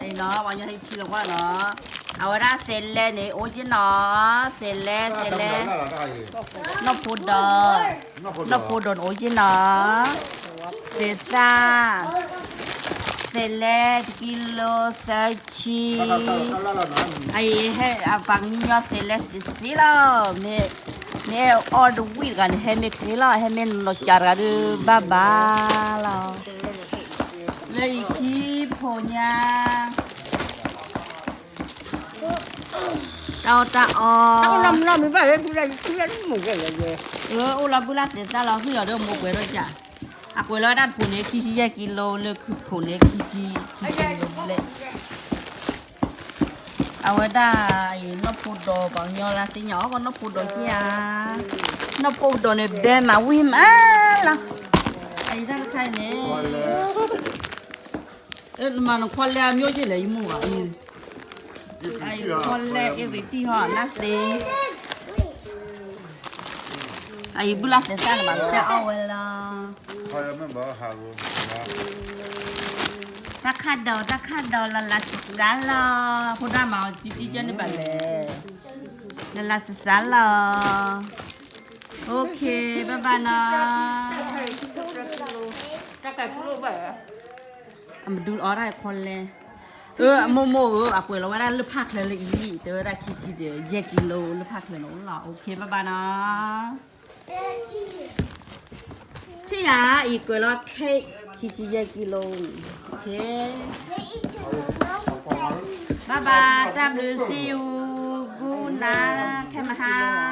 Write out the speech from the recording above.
နီၤ ပှၤညီဟဲထံလီၤကွၢ်နီၤ, အဝဲဒၣ်သဲးလဲန့ၣ် အိၣ်က့ၤနီၤ, သဲးလဲ သဲးလဲ, နီၢ်ဖိဒီး, နီၢ်ဖိဒီးန့ၣ်အိၣ်က့ၤနီၤ, သဲးသၣ်, သဲးလဲ တကံလိ သၢဆံ, အံၤဟဲ အပှၤကညီသဲးလဲစံးစံးလီၤ, မ့ၢ်အီၣ်တဝံၣ်တဂၤန့ၣ် ဟဲမ့ၢ်ချ့လီၤ, ဟဲမ့ၢ်နီၤကၢ်တဂၤဒီး ဘၣ်ဘၣ်လီၤ. လၢယခံဖိညါ တၢ်အီၣ်တၢ်အီ, အိၣ်လီၤဘုလၢသဲးသၣ်လီၤ ဃုာ်အီၤဒီးမိၢ်ပှဲၤဒီးယၤ, အကွဲးလီၤဝဲဒၣ်တဖိးန့ၣ် ခံဆံယဲၢ်ကံလိ လၢခုဖိးန့ၣ် ခံဆံ, ခံဆံယဲၢ်ဘျဲၣ် အဝဲဒၣ်အံၤ နီၢ်ဖိဒီး ပှၤကညီလၢသ့ၣ်ညါအီၤ နီၢ်ဖိဒီးက့ဧါ, နီၢ်ဖိဒီးန့ၣ် ဘဲမးဝံၣ်မးလီၤ, အအံၤတၢ်တခါအံၤန့ၣ် နမၤနခီလဲအမျိုးက့လဲၣ် ယမိၢ်ဘၣ်, အအံၤခီလဲ everything ဟီ nothing, အအံၤဘုလၢသဲးသၣ်န့ၣ်ဘၣ် ကစၢ်အီၣ်ဝဲလီၤ. တၢ်ခၣ်ဒိး တၢ်ခၣ်ဒိး လၢလၢစစါလီၤ, ဖိဒၣ်မၤအီၤ ကကကန့ၣ်ဘၣ်လဲၣ်, လၢလၢစစါလီၤ, okay bye bye နီၤ. အမဒုအီၣ်တၢ်ခီလဲ, အမိၢ်မိၢ်ဧၢ အကွဲးလီၤဝဲဒၣ်လၢဖးချၢလၢအံၤ တဲဝဲဒၣ်ခံဆံဒီး ယဲၢ်ကံလိလၢဖးချၢန့ၣ်အိၣ်လီၤ, okay bye bye နီၤ. ထံၣ်ယၤအံၤကွဲးလီၤ cake ခံဆံယဲၢ်ကံလိ, okay bye bye တၢ်ဘျုး see you good night ခဲမဟါ